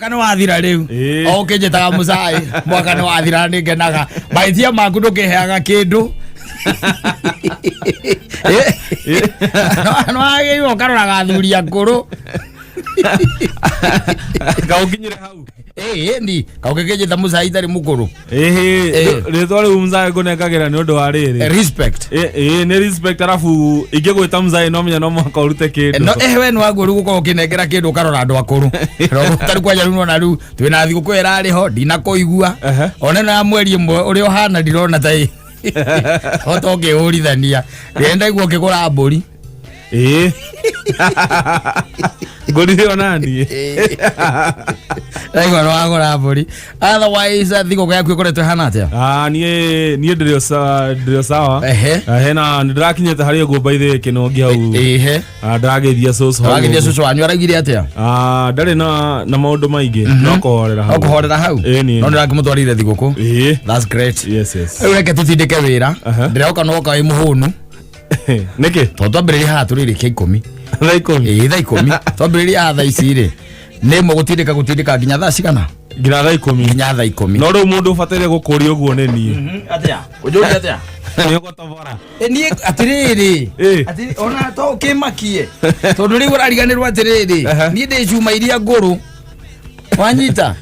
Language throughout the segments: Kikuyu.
Mwaka nĩ wathira rĩu. Ĩĩ. O ũkĩnjĩtaga mũcai, mwaka nĩ wathira, nĩ ngenaga. Mahĩtia maku ndũkĩheaga kĩndũ. No wagĩrĩirwo ũkaroraga athuri akũrũ. Kaũkinyire hau. Ĩĩ ni kaũkĩkĩnjĩta mũcai itarĩ mũkũrũ. Ĩhĩ. Ĩĩ. Rĩtwa rĩu mzae ngũnengagĩra nĩ ũndũ wa rĩrĩ. Respect. Ĩĩ, nĩ respect, arabu ingĩgwĩta mzae no menya no mũhaka ũrute kĩndũ. No ehe, we nĩ waguo rĩu gũkorwo ũkĩnengera kĩndũ ũkarora andũ akũrũ. Tarĩu kwanja rĩu nona rĩu twĩna thigũkũ ĩrarĩ ho ndinakũigua. Ona ĩno ya mweri ĩmwe ũrĩa ũhana ndirona ta ĩ hota ũngĩhũrithania rĩrĩa ndaigua ũkĩgũra mbũri. Ĩĩ, ngũrire ona niĩ. Ndaigua nĩ wagũra mbũri. Otherwise thigũkũ yaku ĩkoretwo ĩhana atĩa? Ah, niĩ ndĩrĩ o sawa. Hena nĩ ndĩrakinyĩte harĩ ũguo by the way kĩnongi hau. Ah, ndĩrageithia cũcũ hau Wagithia ũguo. cũcũ wanyu araugire atĩa? Ah, ndarĩ na maũndũ maingĩ, no kũhorera hau. No kũhorera hau. Ĩĩ, niĩ. No ndĩrakĩmũtwarire thigũkũ. Ĩĩ. That's great. Yes. Rĩu reke tũtindĩke wĩra. Ndĩroka noka wĩ mũhũnu. Nĩkĩ? Tondũ twambĩrĩria haha tũrĩrĩkia 10. Thaa 10? Ĩĩ, thaa 10 twambĩrĩria haha. Thaa ici rĩ, nĩ ĩmwe gũtindĩka gũtindĩka nginya thaa cigana? Nginya thaa 10. Nginya thaa 10. No rĩu mũndũ ũbataire gũkũria ũguo nĩ niĩ. Atĩa? Ũnjũrie atĩa? Nĩ ũgũtobora. Ĩ, niĩ atĩrĩrĩ. Ĩ. Ona to ũkĩmakie tondũ rĩu ũrariganĩrwo atĩrĩrĩ, niĩ ndĩ cuma iria ngũrũ, wanyita?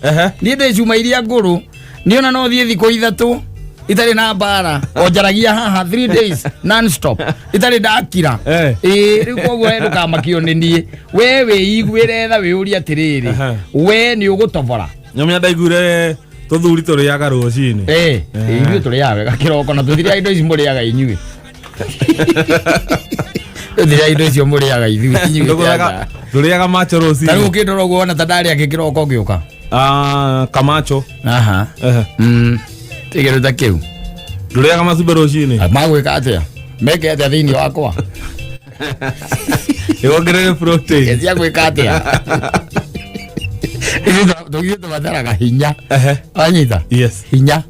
Niĩ ndĩ cuma iria ngũrũ. Niĩ ona no thiĩ thikũ 3 itarĩ na mbara, o njaragia haha 3 days non stop itarĩ ndakira. Ĩĩ, rĩu koguo we ndũkamakio nĩ niĩ. We wĩiguĩre tha, wĩyũrie atĩrĩrĩ, we nĩ ũgũtobora? Nyamenya ndaiguire tũthuri tũrĩaga rũcinĩ. Ĩĩ, ithuĩ tũrĩaga wega kĩroko na tũtirĩaga indo ici mũrĩaga inyuĩ. Tũtirĩaga indo icio mũrĩaga ithuĩ inyuĩ. Ndũgũraga- Tũrĩaga macho Ta rĩu rũcinĩ. ũkĩndora ũguo wona ta ndarĩa kĩ kĩroko ngĩũka? Ah, kamacho. Aha. Kĩndũ ta kĩu. Ndũrĩaga macumbĩ rũcinĩ? Magwĩka atĩa? Meke atĩa thĩinĩ wakwa? Ĩwongerere protein. Cia gwĩka atĩa? Ithuĩ tũbataraga hinya. Wanyita? Yes. Hinya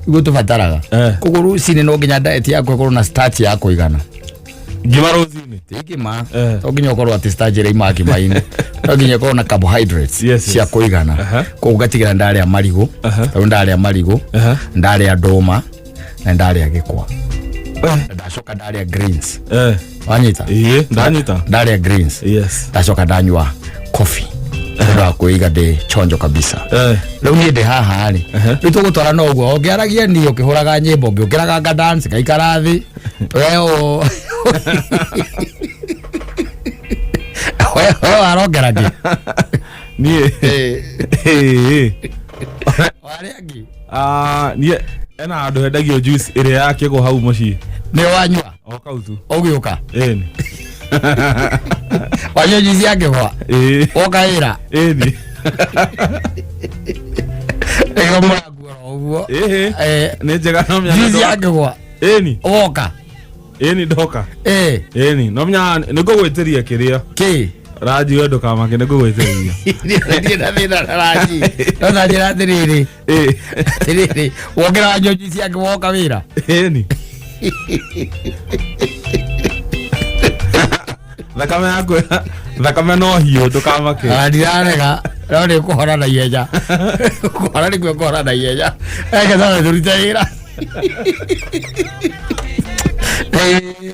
iguo tũbataraga. Koguo rũcinĩ no nginya diet yaku ĩkorwo na starch ya kũigana. Ngima rũcinĩ? Ti ngima. To nginya ũkorwo atĩ starch ĩrĩa imaga ngima-inĩ, no nginya ĩkorwo na carbohydrates cia kũigana. Koguo ngatigĩra ndarĩa marigũ. Rĩu ndarĩa marigũ, ndarĩa ndũma na ndarĩa gĩkwa. Na ndacoka ndarĩa greens. Wanyita? Ĩĩ, ndanyita. Ndarĩa greens. Ndacoka ndanyua coffee tondũ wa kwĩiga ndĩ chonjo kabisa. Rĩu niĩ ndĩ haha rĩ, rĩu tũgũtwara no ũguo ũngĩaragia niĩ ũkĩhũraga nyĩmbo, ngĩũkĩraga nga dance ngaikara thĩ. We warongera kĩ? Niĩ. Ĩĩ. Warĩa ngĩ? Ah, niĩ ena handũ hendagio juice ĩrĩa ya kĩgũ hau mũciĩ. Nĩ wanyua? O kau tu. Ũgĩũka? Ĩni. Wanyua juice ya kĩgwa? Ĩĩ. Woka wĩra? Ĩni. Nĩguo mũrakuora ũguo. Ĩhĩ. Nĩ njega no menya. Juice ya kĩgwa? Ĩni. Woka? Ĩni, ndoka. Ĩĩ. Ĩni, no menya nĩ ngũgwĩtĩria kĩrĩa. Kĩ? Ranji, we ndũkamake, nĩ ngũgwĩtĩria. Ndirĩ na thĩna na ranji. No ta njĩra atĩrĩrĩ. Atĩrĩrĩ, wokĩra wanyua juice ya kĩgwa woka wĩra? Ĩni. Thakame yaku, thakame no hiũ, ndũkamake. Ah, ndirarega no nĩ kũhora na ihenya, kũhora nĩkuo kũhora na ihenya. Reke tondũ tũrute wĩra rĩu.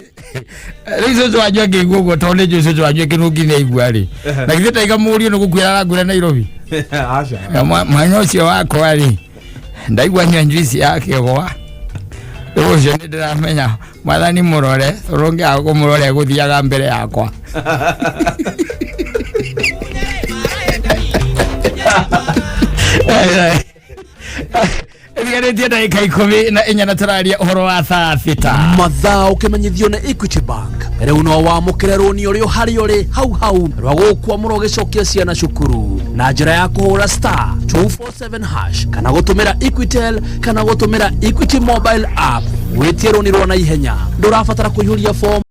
Cũcũ wanyu akĩigua ũguo, tondũ nĩ njũĩ cũcũ wanyu kĩnungi nĩ aigua rĩ, na githĩ ndaiga mũriũ nĩ gũkuĩra arakuĩra Nairobi? Aca. Na mwanya ũcio wakwa rĩ, ndaigua nyua njuici ya kĩgwa. Rĩu ũcio nĩ ndĩramenya mwathani mũrore, tondũ ũngĩaga kũmũrore egũthiaga mbere yakwa. Ĩtigarĩtie ndagĩka 14 na tũraria ũhoro wa thaa 6. Mathaa ũkĩmenyithio nĩ Equity Bank. Rĩu no wamũkĩre rũni ũrĩ o harĩa ũrĩ hau hau rwa gũkwamũra ũgĩcokia ciana cukuru na njĩra ya kũhũra *247# kana gũtũmĩra Equitel kana gũtũmĩra Equity mobile app wĩtie rũni rwa naihenya. Ndũrabatara kũihũria form.